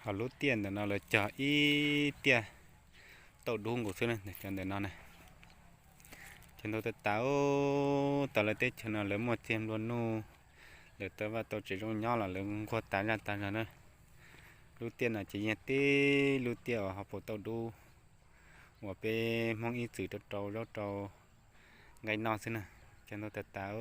Ho lub tiaj ntawm no lawv cog ib tiaj tauj dub nkaus xwb na, cov ntawm no na. Cog ntau tas tas, tau lawv teb chaws no lawv muaj txiag nplua nuj, lawv tau vaj tau tsev zoo nyob los lawv nquag tas zaj tas zog na. Lub tiaj no ces yog tib lub tiaj uas ho puv tauj dub uas peb Hmoob ib txwm rau rau zaub rau nqaij noj xwb na. Cog ntau tas tas.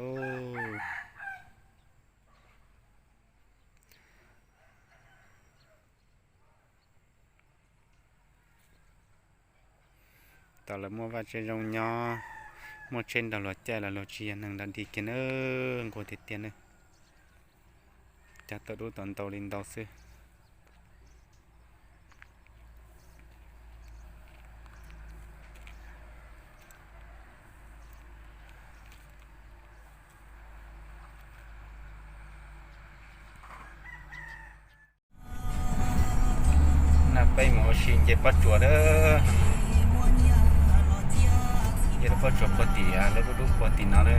Tau lawv muaj vaj tse zoo nyob, muaj tsheb nrog luag caij los luag tsis yog neeg nrog dig kiag na, nquag tiag tiag na. Cog tau dub tau ntau li ntau xwb. Na peb mus ua si nce pob tsuas na. Nce lub pob tsuas puag tim, lub dub dub puag tim no na.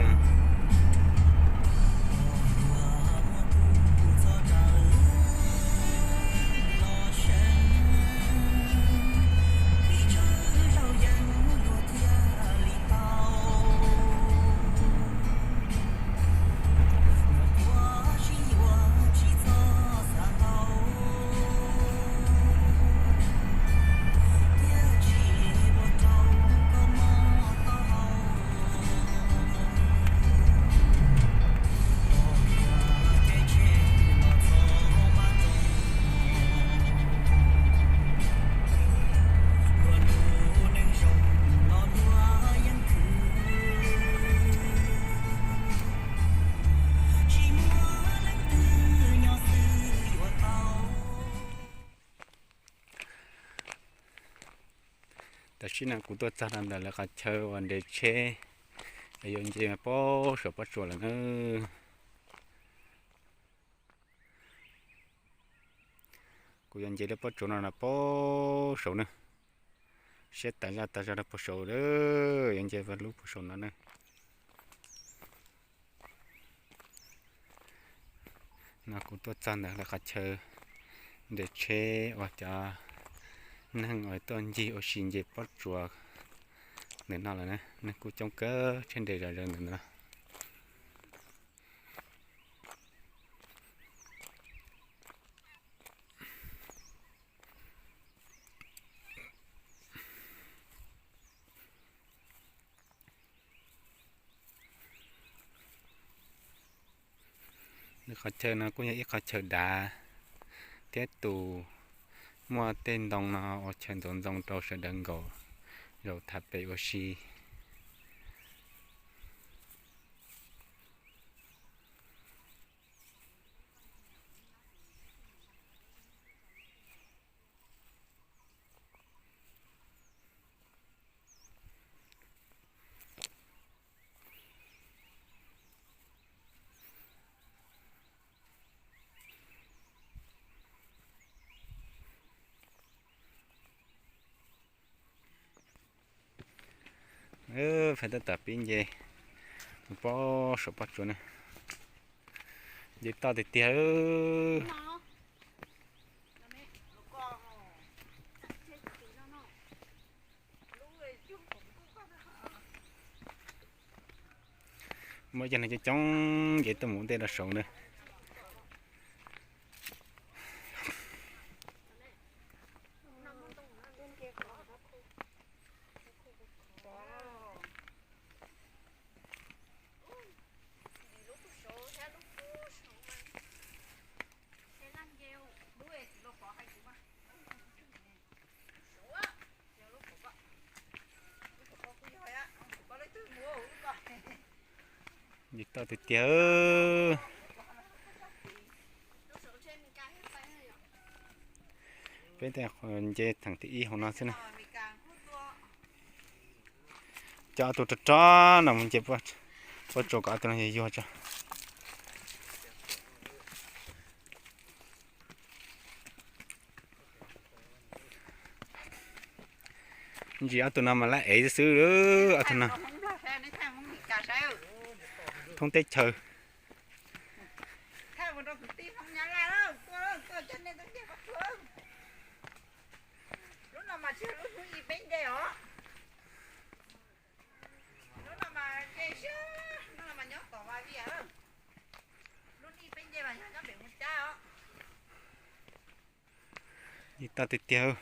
Tam sim no kuv tuaj txog rau ntawm lawv qhov chaw uas nres tsheb es yuav nce pob saum pob tsuas lawm na. Kuv yuav nce lub pob tsuas no rau pob saum na. Siab tas zaj tas zog rau pob saum, yuav nce lub pob saum no na. No kuv tuaj txog ntawm lawv qhov chaw nres tsheb uas cov neeg uas tuaj ncig ua si nce pob tsuas ntawm no lawm na, neeg kuj coob kawg, tsheb nres zom zaws ntawm no. Nws qhov chaw no kuj yog ib qhov chaw dav thiab tus muaj tej ntoo no ua chaw ntxuav ntxoo rau sawv daws nkaum zaum tham pem ua si. Fais tab tom pib nce mus pob saum pob tsuas na. Nce toj tiag tiag. Muaj cov neeg coob coob nce tuaj mus ua ntej rau saud na. Nce toj tiag tiag. Peb nce theem thib ib hauv no xwb na. Coj ob tug rog rog no mus nce pob tsuas kom ob tug no yuag yuag tso. Ntsis ob tug no mas lab ev xwb, ob tug no thoob teb chaws. Thaij mus rau kwv tij Hmoob Nyab Laj, tuaj, tuaj coj nej tuaj nce pob tsuas. Toj tiag tiag.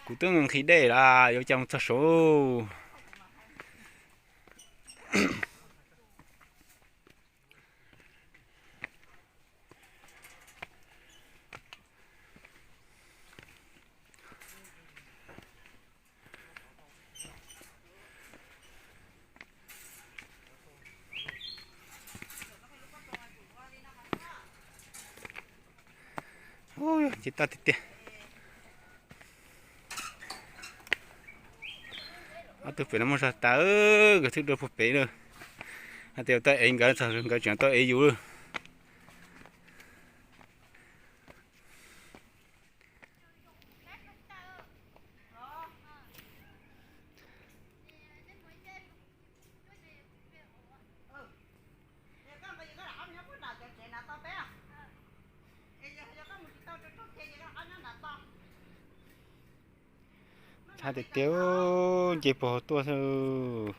Kuv twb nqhis dej lawm yuav cas mus txog saud. Ub, nce toj tiag tiag. Ob tug pem no muaj zog tas, nkawd twb dua puag pem lawm. Hais tias tau ev nkawd txog nkawd tseem tau ev yus lawm. Ntxhab tiag tiag, nce puag hauv tuaj xwb.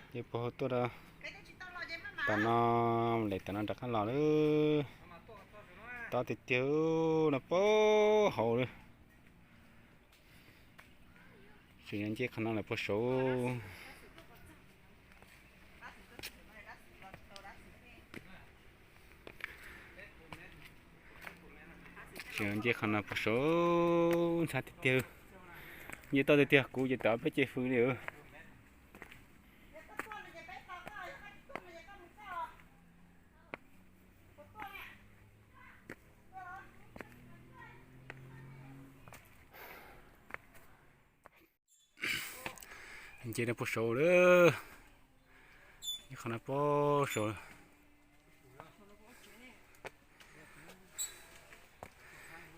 Nce puag hauv tuaj rau tom no, lem tom no rov qab los lawm. Tob tiag tiag, no puag hauv lawm. Tseem yuav nce qhov no lawm puag saud. Tseem yuav nce qhov no puag saud, ntxhab tiag tiag. Nce toj tiag tiag, kuv ces tawm peb ce fws li. Nce no puag saud lawm, nce qhov no puag saud.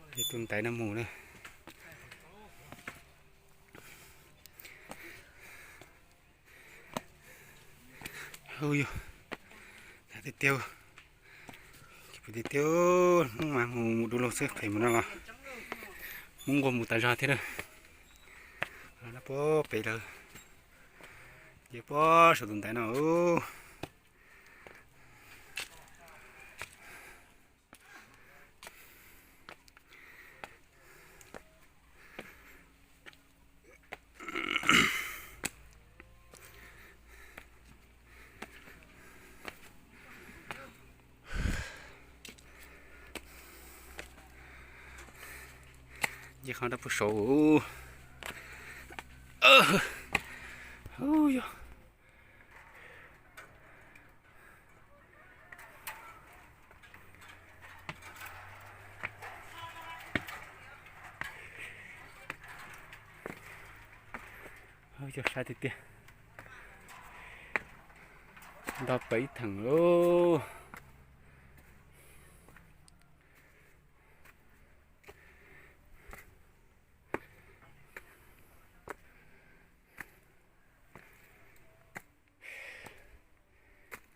Nce tus ntaiv no mus na. Ub yog, tiag tiag, tiag tiag, Hmoob mas mus mus du lug xwb, phem mus no los Hmoob nquag mus tas zog thiab na. Puag pem lawm, ces puag saum tus ntaiv no. Nce qhov no puag saud. Ub yog, yog sai tiag tiag. Nto pem ib theem lauj.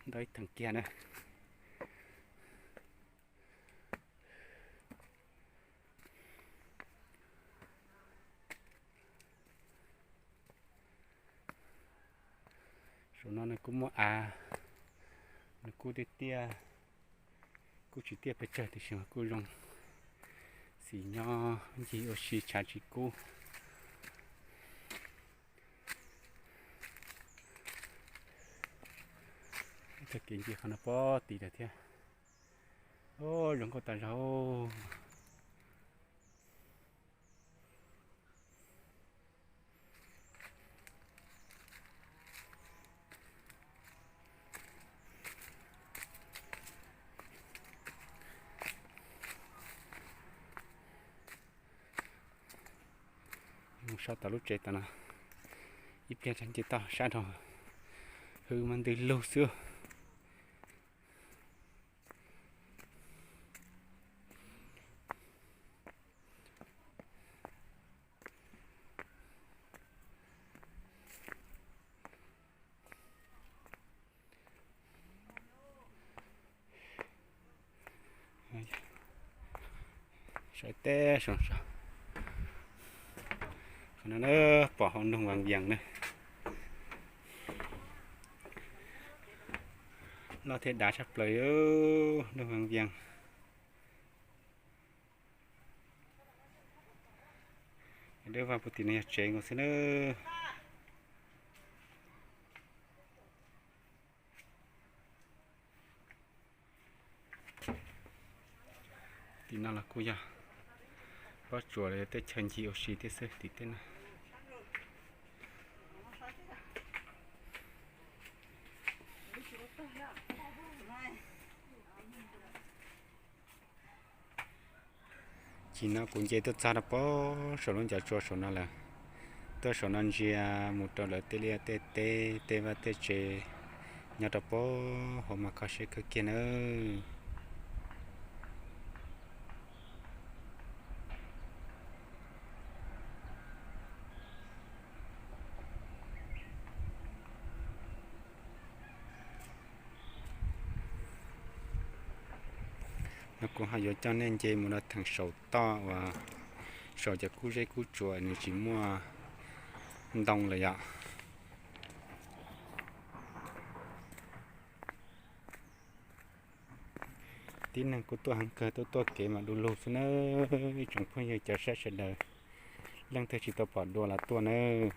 Nto ib theem kiag na. Saum no nws kuj muaj av, nws kuj tiaj tiaj, kuj tsis tiaj pes tsawg tiam sis mas kuj zoo. Xim nyob ncig ua si tshav tsis kub. Tag kev ncig qhov no pob tid lawm thiab. Zoo nkauj tas zog. Mus so tom lub tsev tom no, ib pliag nce toj sab nrho, hwj mas ntws lug xwb. Saib teb, qhov no pom hauv Nroog Vaj Vias na. Loj thiab dav tshaj plaws, Nroog Vaj Vias. Dej Vaj puag tim no yog tsev nkaus xwb na. Tim no los kuj yog pob tsuas los yog tej chaw ncig ua si thiab xwb tim tej no. Chim no kuv nce tuaj txog rau pem saum lub ncov tsua saum no lawm. Tuaj saum no ntsia mus rau lawv tej liaj tej teb tej vaj tej tsev nyob rau pem hauv mas kho siab kawg kiag nawb. No kuv ho yuav coj nej nce mus rau theem saum toj uas saum cov kub zeb kub tsuas nws tsis muaj ntoo lawm yom. Tib neeg kuj tuaj heev kawg, tuaj tuaj kev mas du lug xwb nawb ib tsoom phooj ywg cov saib sawv daws. Leej twg tsis tau pom dua los tuaj nawb.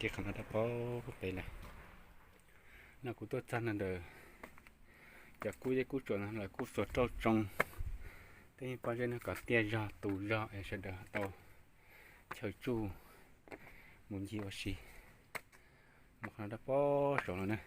Nce qhov no rau pem lawm. No kuv tuaj txog no ntawm cov kub zeb kub tsuas no lawv kuj xuas rauj tsoo tej pob zeb no kom tiaj zog tu zog es sawv daws tau chaw tsuj mus ncig ua si. Mus qhov no rau pem saud no na.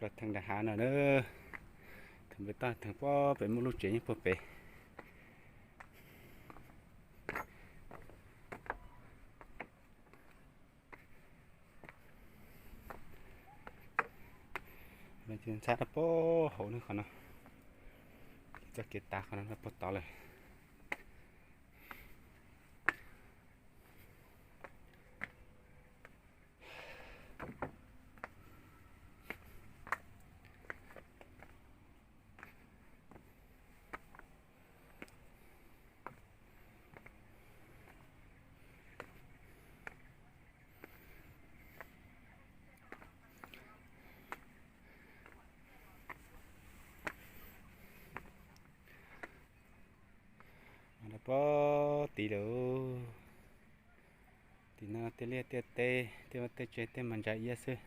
Plaws theem nram hav no na, theem pem toj theem puag pem muaj lub tsev nyob puag pem. Ntxhab rau puag hauv no qhov no, txoj kev tav qhov no rau puag tod lawm. Rau puag tid lawm. Tim no tej liaj tej teb tej vaj tej tsev tej mas ntsa iab xwb.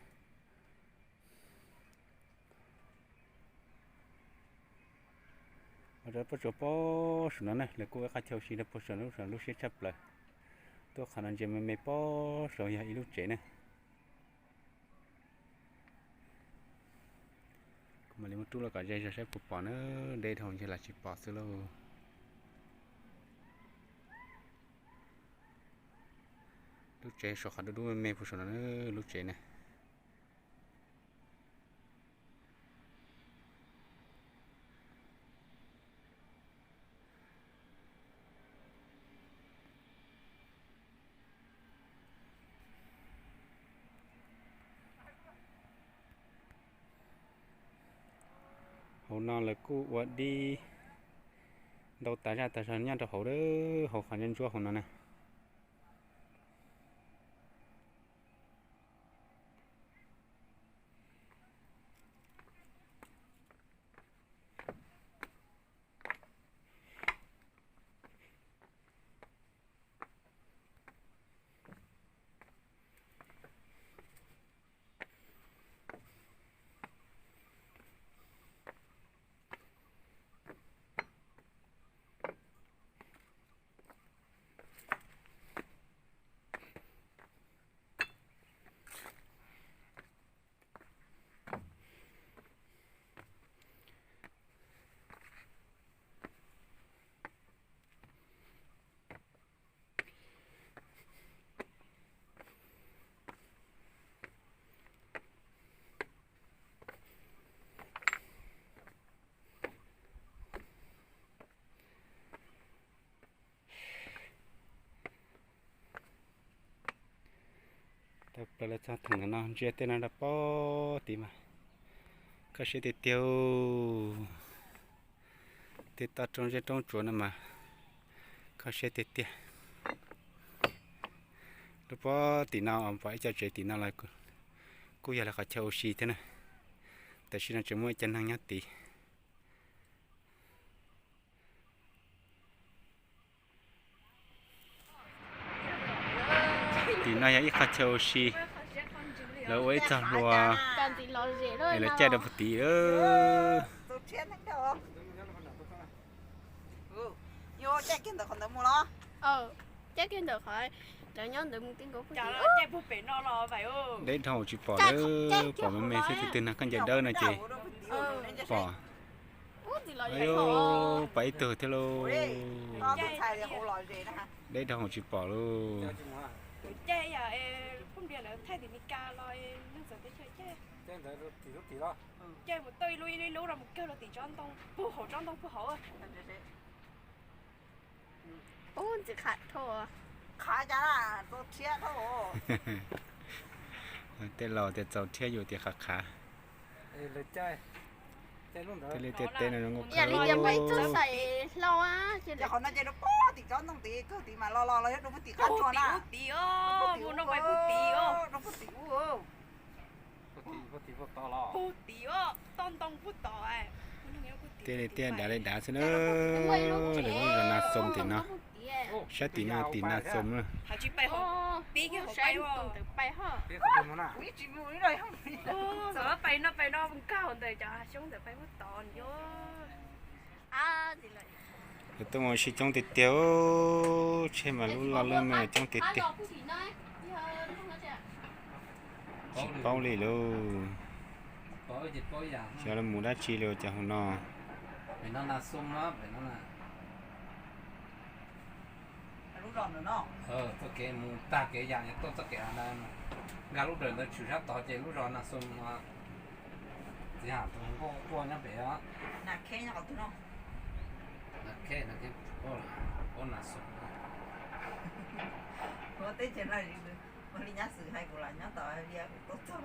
Ua rau pob tsuas puag saum no na, lawv kuj ua qhov chaw ua si rau puag saum no, lub siab tshaj plaws. Tuaj qhov no ntsia me me puag saum yog ib lub tsev na. Kuv mam li muab rub los kom ze zog saib puas pom na, deb dhau ntshe los tsis pom xwb lauj. Lub tsev saum qhov dub dub me me puag saum no na, lub tsev na. Hauv no lawv kuj ua dib ntau tas zaj tas zog nyob rau hauv, hauv qhov ntsuab ntsuab hauv no na. Tau plaws los txog theem no ntsia tej no rau pem tid mas kho siab tiag tiag. Tej toj roob zeb roob tsuas no mas kho siab tiag tiag. Lub pob tim no pom ib co tsev tim no los kuj yog lawv qhov chaw ua si thiab na. Tam sim no tseem muaj ib co neeg nyob tid. Tim no yog ib qho chaw ua si, lawv ua ib txoj hlua es lawv caij rau puag tid. Deb dhau tsis pom lawm, pom me me xwb, tus twg nag koj ncaws dawb no ces pom. Pom ib tug thiab lauj. Deb dhau tsis pom lauj. Ub, ntxim qhav dhau. Tej laus tias txaus rhiab, yus tias qhav qhav. Tej liaj tej teb no zoo nkauj kawg. Tej li tiaj dav li dav xwb na. Lawv lub zos Nas Xoo tim no, sab tim no tim Nas Xoo na. Lawv tuaj mus ua si coob tiag tiag, tsheb mas lub loj lub me coob tiag tiag. Tsis paub li lauj. Xyov lawv mus dab tsi li cov hauv no. Txoj kev mus tag kev yam tuaj txoj kev nkag lub dawm ntawd tshwm sab tod ces lub zos Nas Xoo no. Txiv Ham tus nkauj quaj nyob pem os. Nas Kheb, Nas Xoo. Ua teb chaws no ua li nyab xwm hais kuv lam nyob tod li kuv tuaj txog.